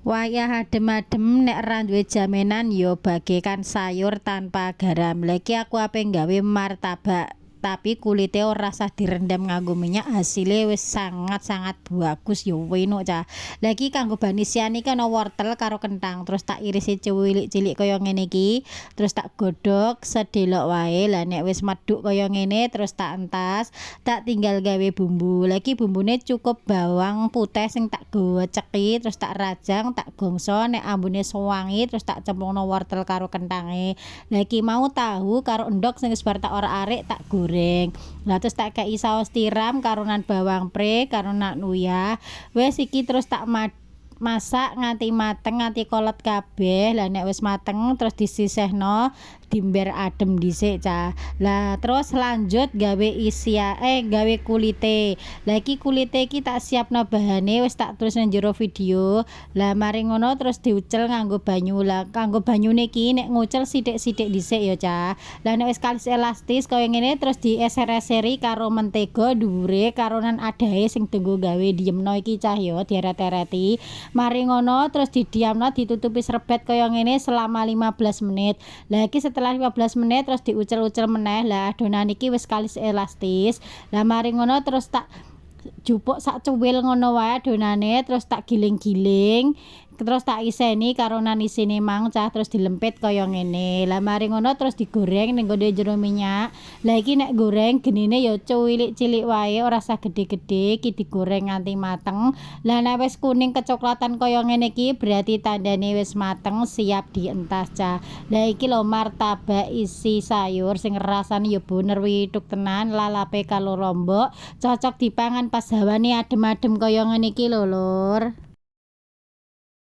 Wayah adem-adem nek ra duwe jaminan ya bagekan sayur tanpa garam. Lha iki aku ape gawe martabak, tapi kulite ora usah direndam nganggo minyak, hasile wis sangat-sangat bagus ya enak cah. Lha iki kanggo bahan isian iki ana wortel karo kentang, terus tak irisi cilik-cilik kaya ngene iki, terus tak godhog sedelok wae. Lah nek wis medhuk kaya ngene terus tak entas, tak tinggal gawe bumbu. Lha iki bumbune cukup bawang putih sing tak goceki, terus tak rajang, tak gongso, nek ambune wangi terus tak cemplungno wortel karo kentange. Lah iki mau tahu karo endhog sing wis bar tak orak-arik tak goreng. Lah terus tak kei saus tiram karonan bawang pre karonan uyah. Wis iki terus tak masak nganti mateng, nganti kolet kabeh. Lah nek wis mateng terus disisihno, dimber adem dhisik cah. Lah terus lanjut gawe gawe kulite. Lah iki kulite iki tak siapno bahane, wis tak tulis nang jero video. Lah mari ngono terus diucel nganggo banyu. Lah kanggo banyune iki nek ngucel sithik-sithik dhisik ya cah. Lah nek wis kalis elastis kaya ngene terus dieser-eseri karo mentega dhuwure karonan adahe sing dienggo gawe diemno iki cah ya, dieret-ereti. Mari ngono terus didiamno, ditutupi serbet kaya ngene selama 15 menit. Lah iki setelah 15 menit terus diucel-ucel meneh. Lah adonan iki wis kalis elastis. Lah mari ngono terus tak jupuk sak cuwil ngono wae adonane, terus tak giling-giling, terus tak iseni karonan isine mang cah, terus dilempit kaya ngene. Lah mari ngono terus digoreng ning nggone jero minyak. Lah iki nek goreng genine ya cuwilik-cilik wae, ora usah gedhe-gedhe, iki digoreng nganti mateng. Lah nek wis kuning kecoklatan kaya ngene iki berarti tandane wis mateng, siap dientas cah. Lah iki lho martabak isi sayur sing rasane ya bener withuk tenan, lalape karo lombok, cocok dipangan pas hawane adem-adem kaya ngene iki lho lur.